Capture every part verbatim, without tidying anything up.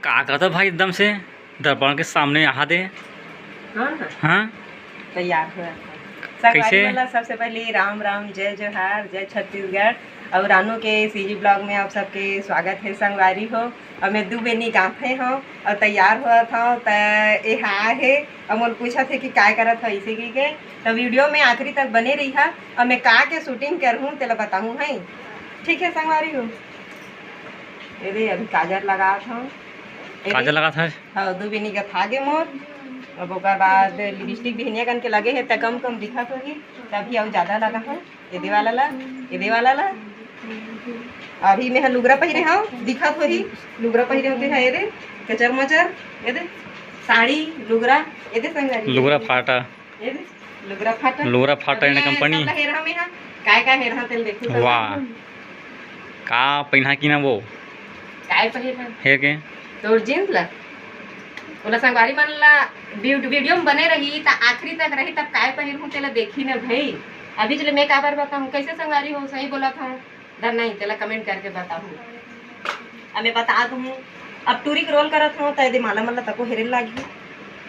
का करत भाई, एकदम से दर्पण के सामने आहा दे। हाँ, हाँ। हाँ। तैयार हो। संगवारी कैसे? मन ला सबसे पहले राम राम, जय जोहार, जय छत्तीसगढ़। और रानू के सीजी ब्लॉग में आप सबके स्वागत है संगवारी हो। और मैं दू बेनी गांथे हूँ और तैयार होत हूँ, त एहा हे और मोर पूछत हे कि काय करत हो इसे की के। तो वीडियो में आखिरी तक बने रहिहा और मैं का के शूटिंग करहूँ तेला बताहूँ है। ठीक है संगवारी हो। ये दे, अभी काजर लगात हूँ। ये दे। काजर लगात हस? हाँ, दू बिनी का था गे मोर। अब ओकर बाद लिपस्टिक बिहनिया कन के लगे हे, त कम कम दिखत होही, तभी अउ ज्यादा लगा है। ये दे वाला ला, ये दे वाला ला। अभी मैं ह लुगरा पहिरे हूँ, दिखत होही। लुगरा पहिरे होते है, ये दे, कचर मचर, ये दे, साड़ी, लुगरा, ये दे संगवारी। लुगरा फाटा। ये दे, लुगरा फाटा। लुगरा फाटा अभी यानी कंपनी। सब ला हेरहा में हा। काय काय हेरहा तेल देखो तो। वाह। का पहिना की ना वो? काय पहिरहा? हेर के? तोर जींस ला? ओला संगवारी मन ला वीड-, वीडियो में बने रही, त आखिरी तक रही, तब काय पहिरहूँ तेला देखी न भई। अभी चले मैं काबर बताहूँ, कैसे संगवारी हो, सही बोलत हूँ। डर नहीं, तेला कमेंट करके बताहू। अब मैं बता दूँ, अब टूरी के रोल करत हूँ, त एदे माला मन ला तको हेरे लागही,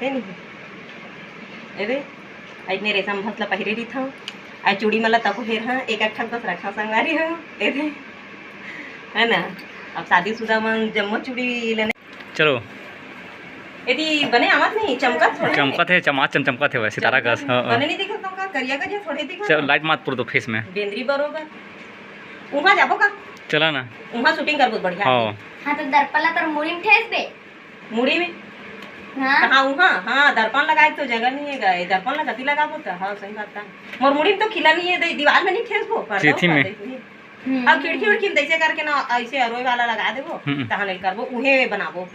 है नहीं? एदे, अइतने रेशम भस ला पहिरे रहिथव, आ चूड़ी मन ला तको हेरहा, एक एक ठक बस रखा संगवारी हो, एदे, है ना? अब शादीशुदा मन जम्मो चूड़ी लेने। चलो। एदे बने आवत नहीं, चमकत थोड़े। चमकत है, चमाचम चमकत है वैसे, सितारा चमकत कस, है। हाँ, हाँ। बने नहीं दिखत का, करिया करिया थोड़े दिखत। चल, लाइट मात पुर दो फेस में। बेंदरी बरोबर। उहाँ जाबो का? चला ना। उहाँ शूटिंग करबो बढ़िया। हाँ। हाँ, तो दर्पण ला तोर मुड़ी में ठेस दे। मुड़ी में? हाँ। कहाँ उहाँ? हाँ, दर्पण लगाए तो जगह नहीं है गा। ये दर्पण ला कति लगाबो त? हाँ, सही बात है। मोर मुड़ी में तो खिला नहीं है, दे-, दीवार में नहीं ठेसबो, पर्दा चीथी ऊपर में। देखनी। हम्म। अब खिड़की उड़की में तैसे करके ना, ऐसे अरोए वाला लगा देबो, हम्म। तहाँ नहीं करबो, उहे बनाबो।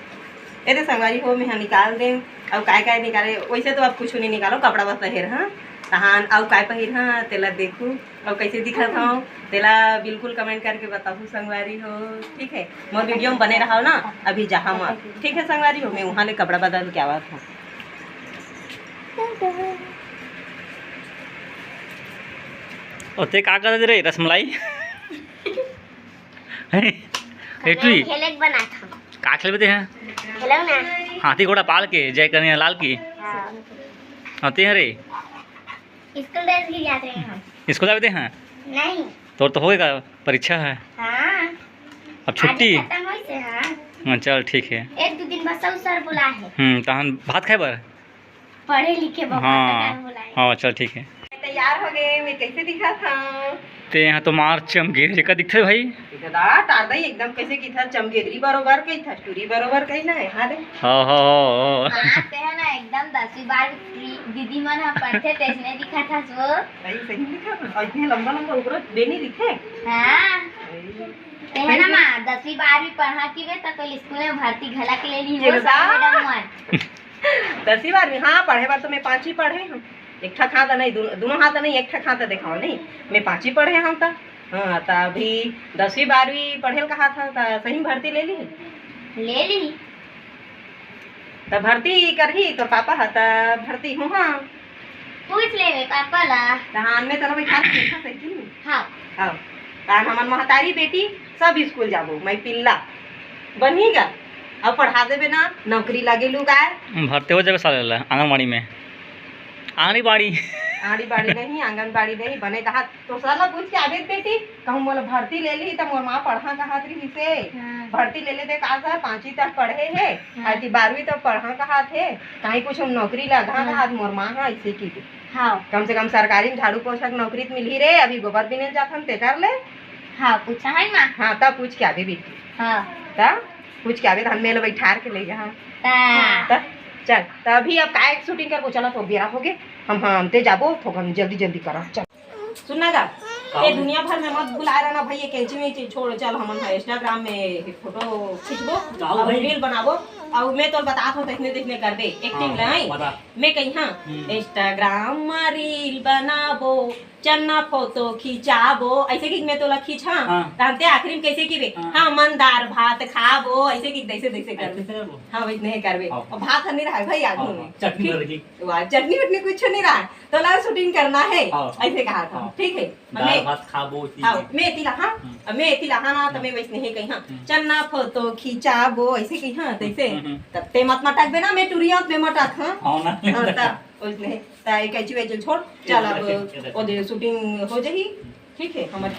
एदे संगवारी हो, मैं निकाल दे। अब काय काय निकाले, वैसे तो अब कुछ नहीं निकालो, कपड़ा बस पहिर, हाँ। तहान अउ काय पहिर, हाँ, तेला देखू। अउ कैसे दिखत हव, तेला बिल्कुल कमेंट करके बताहू संगवारी हो, ठीक है? मोर वीडियो में बने रहव ना, अभी जहाँ मत, ठीक है संगवारी हो, मैं वहाँ ले कपड़ा बदल के आवत हूँ। ओते का करत रे रसमलाई? हैं? एटरी? खेले के बनात हूँ। का खेलबे ते हैं? खेलो ना। हाथी घोड़ा पाल के, जय कन्हैया लाल की। हाँ। हाँ, ते हैं रे। स्कूल ड्रेस भी जाते हैं हम। स्कूल जाबे ते हैं? नहीं। तोर तो होगे का परीक्षा है? हाँ। अब छुट्टी? आज खत्म होइस हे, हाँ। हाँ, चल ठीक है। एक दू दिन बस अउ सर बुलाए हे। हम्म, तहन भात खाए बर? पढ़े लिखे बर हाँ। खत्म बुलाए। हाँ, चल ठीक है। तैयार हो गए, मैं कैसे दिखत हूँ? ते यहाँ तो मार चमगेरी जका दिखथे भाई। दादा, टारदा ही एकदम कैसे की था, चमगेरी बरोबर कही था, टूरी बरोबर कही ना है, हाँ रे। हाँ, हाँ, हाँ, हाँ। हाँ, ते है ना एकदम दसवीं बारहवीं दीदी मन ह पढ़थे, तैसने दिखत हस वो। सही, सही दिखत हस। और इतने लंबा लंबा ऊपर बेनी दिखे। हाँ। सही। ते है ना माँ, दसवीं बारहवीं पढ़ा की बे, त कोई स्कूल में भर्ती घलक ले ली ये हो बता। सारे मैडम मन। दसवीं बारहवीं, हाँ, पढ़े बार तो मैं पाँच ही पढ़े हूँ। एक ठक हाथ नहीं, दोनों, दोनों हाथ नहीं, एक ठक हाथ देखाओ नहीं। मैं पाँच ही पढ़े हूँ त। हाँ, त अभी दसवीं बारहवीं पढ़े ल कहा था, त सही में भर्ती ले ली? ले ली। त भर्ती करही तोर पापा ह, त भर्ती हो। हाँ। पूछ ले रे पापा ला। त हाँ, मैं तोरा बैठा के देखा सही कि नहीं? हाँ। हाँ। त हमन महतारी बेटी सब स्कूल जाबो, मैं पिल्ला बनी गा। अब पढ़ा देबे ना, नौकरी लागे लू गाय। भर्ती हो जाबे साले ला आंगनबाड़ी में। आंगनबाड़ी। आंगनबाड़ी नहीं, आंगनबाड़ी नहीं, बने कहा तो सर ला पूछ के आबे बेटी, कहूँ मोला भर्ती ले ली त मोर माँ पढ़ा कहात रही से। हाँ। भर्ती ले लेते का सर, पाँचवीं तक पढ़े हे, हाँ। अति बारहवीं तक पढ़ा कहात हे, कहीं कुछ हम नौकरी लगा हाँ। कहात मोर माँ हा ऐसे की। हाँ। कम से कम सरकारी में झाड़ू पोछा के नौकरी त मिलही रे, अभी गोबर बिने ल जाथन ते कर ले। हाँ, पूछा है माँ। हाँ, तब पूछ के आबे बेटी। हाँ। तब पूछ के आबे, त हम मेल बैठार के ले जा। हाँ। हाँ। तब चल, त अभी अब काय शूटिंग करबो, चलो तो बेरा हो गे, हम, हम ते जाबो, थोकन जल्दी जल्दी करा, चल। सुन ना गा, का ये हो? दुनिया भर में मत बुलाए रहना भाई, ये कैंची वैंची छोड़, चल हमन हा Instagram में फोटो खींचबो, जाओ अब भाई। रील बनाबो, और मैं तोर बतात हूँ, देखने देखने करबे, एक्टिंग हाँ, नहीं, बता। मैं कही हाँ, हम्म। Instagram में रील बनाबो, चन्ना फोटो खिंचाबो, ऐसे कि मैं तोला खींच, हाँ, हाँ। तहन ते आखिरी में कैसे किबे? हाँ। हाँ, मन दार भात खाबो, ऐसे कि तैसे तैसे करबे। ऐसे करबो? हाँ, वही नहीं करबे। हाँ। और भात हर नहीं रहा भाई, आगू हाँ, में। चटनी ठीक? भर की। वाह, चटनी वटनी कुछ नहीं रहा, तोला शूटिंग करना है, हाँ। ऐसे कहा था। हाँ। ठीक है। दाल मैं भात खाबो, ठीक हाँ, है। मैं एती ला, हाँ, हम्म। मैं एती ला, हाँ ना, तो हम्म। मैं वैसे नहीं कही, हाँ। हम्म। चन्ना फोटो खिंचाबो, ऐसे कही, हाँ, तैसे। हम्म, हम्म। तब ते मत मटकबे ना, मैं टुरिया, मैं मटक, हाँ। हाँ ना। हाँ, ता, वैसे नहीं। ता एक कैची वैची छोड़, चल अब, इधर, इधर। ओदे शूटिंग हो जाही, ठीक है, हमर